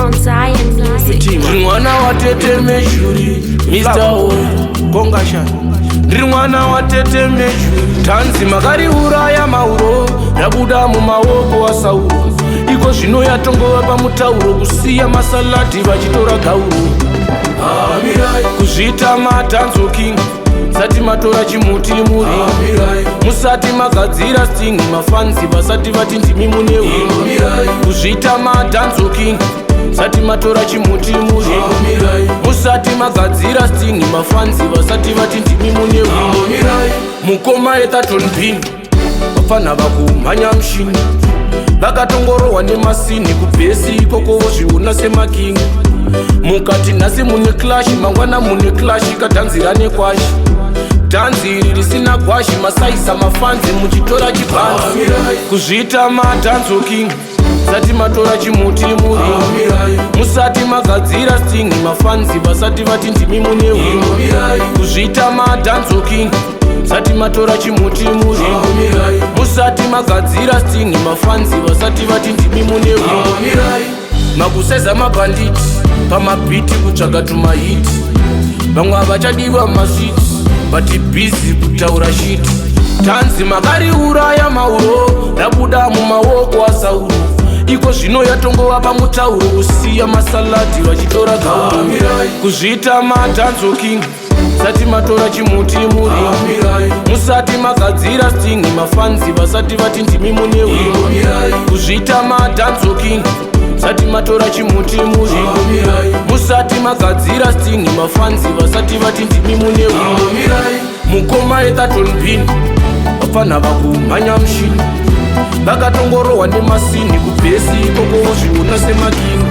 Mount Zion Music. Ndiri mwana watete Mejuri, Mr. O Kongasha. Ndiri mwana watete Mejuri. Tanzi makariuraya mauro, rabuda mumaoko aSauro. Iko zvino yatongova pamutauro, kusiya masaladi vachitora gauro. Kuzviita matanzo king, sati matora chimuti muri, musati magadzira sting, mafanzi vasati vati ndimi mune win. Kuzviita matanzo king, sati matora chimuti muri, musati magadzira sting, mafanzi vasati vati ndimi mune win. Mukoma Ethaton Pin, vafana vakumhanya mushini, vakatongorohwa nemasini kubhesi ikoko, vozviona semakingi. Mukati nhasi mune clash, mangwana mune clash, kadhanzira nekwashi, dhanzi iri risina gwashi, masaisa mafanzi muchitora chibhanzi. Kuzviita matanzo king, sati matora chimuti muri, musati magadzira sting, mafanzi vasati vati ndimi mune win. Kuzviita matanzo king, sati matora chimuti muri, musati magadzira sting, mafanzi vasati vati ndimi mune win. Makuseza mabhanditi pamabhiti kutsvaga tumahiti, vamwe havachadiwa maswiti, but busy kutaura shit. Tanzi makariuraya mauro, rabuda mumaoko aSauro. Iko zvino yatongova pamutauro, kusiya masaladi vachitora gauro. Kuzviita matanzo king, sati matora chimuti muri, musati magadzira sting, mafanzi vasati vati ndimi mune win. Kuzviita matanzo king, sati matora chimuti muri, musati magadzira sting, mafanzi vasati vati ndimi mune win. Mukoma Ethaton Pin, vafana vakumhanya mushini, vakatongorohwa nemasini kubhesi ikoko, vozviona semakingi.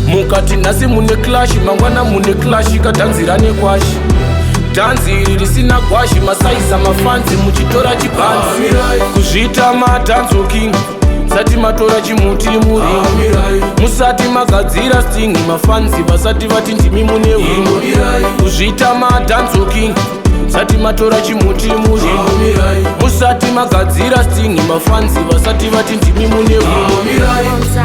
Mukati nhasi mune clash, mangwana mune clash, kadhanzira nekwashi, dhanzi iri risina gwashi, masaisa mafanzi muchitora chibhanzi. Kuzviita matanzo king, sati matora chimuti muri, musati magadzira sting, mafanzi vasati vati ndimi mune win. Kuzviita matanzo king, sati matora chimuti muri, musati magadzira sting, mafanzi vasati vati ndimi mune win. Mount Zion.